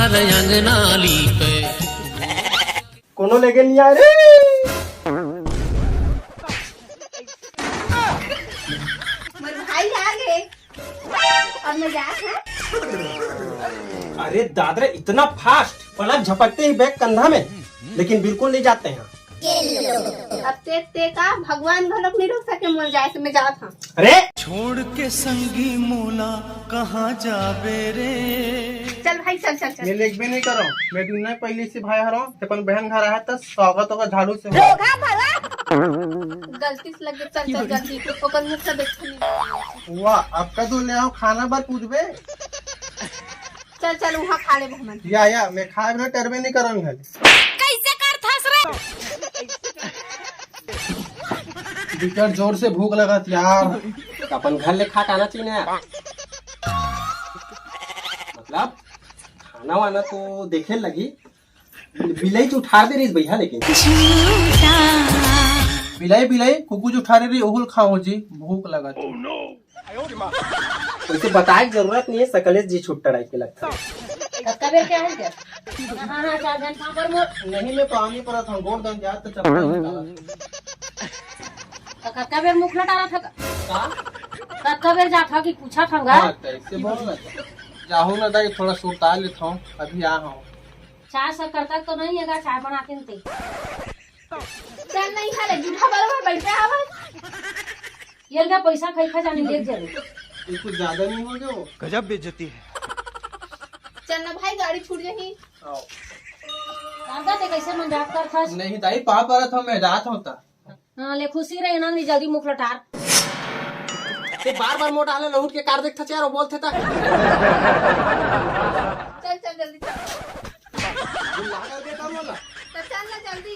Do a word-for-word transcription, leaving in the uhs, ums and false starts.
अंगना लीपे। कोनो लेगे नहीं आ रे। मोर भाई आ गे। अब मैं जात हँव। अरे दादरा, इतना फास्ट! पलक झपकते ही बैग कंधा में, लेकिन बिल्कुल नहीं जाते हैं। अब ते, ते का भगवान घलोक नहीं रोक सके मोर जाए से, मैं जात हँव। अरे! छोड़ के संगी मोला कहाँ जाबे रे? चल भाई, चल, चल, चल। मैं लेगबे नहीं करँव, मैं दुनिया में पहली से भाई हरँव, ते अपन बहन घर आए त स्वागत होगा झाड़ू से हो। गलती से लग गे, चल, चल, जल्दी, ओकर मुँह से देखो नहीं। वाह, अब का दो ले आओ, खाना बर पूछबे? चल, चल, उहाँ खा लेबो हमन। या, या, मैं खाए बिना टरबे नहीं करँव घर। कैसे करथस रे? बिकट जोर से भूख लगत यार। अपन घर ले खा के आना चाहिए ना यार। मतलब, खाना वाना तो देखे लगी, बिलाई तो उठा दे रही भैया, लेकिन बिलाई, बिलाई, कुकुर जो उठा रही, ओहुल खाओ जी, भूख लगत। वैसे बताए के जरूरत नहीं है, सकले जी छुट्टा टाइप के लगता है। कतका बेर के आए हस? हाँ, हाँ, चार घंटा पर मोर। नहीं, मैं पानी परत हँव, गोड़ दन जात तो चप्पल निकालत। तो कतका बेर मुखला टारत हस? का? कतका बेर जात हस कि पूछत हँव गा? हाँ, तो ऐसे बोल ना। जाहूँ ना दाई, थोड़ा सुरता लेत हँव, अभी आ हँव। चाय शक्कर तक तो नहीं है गा, चाय बना के ते। चल नहीं खा ले, जूठा बरोबर बैठे हवस। ये लगा पैसा खाई खा जाने ले जाने। ये कुछ ज्यादा नहीं हो गया वो? गजब बेइज्जती है। चल ना भाई, गाड़ी छूट जाही। आओ। दादा, ते कैसे मजाक करथस? नहीं दाई, पाँव परत हँव, मैं जात हँव ता। हाँ, ले खुशी रहे ना, नहीं जल्दी मुखला टार। ते बार बार मोटा हाले लहुट के कार देखता चार, वो बोलते था। चल, चल, जल्दी चल। वो लागा देता बोला। तो चल ना जल्दी।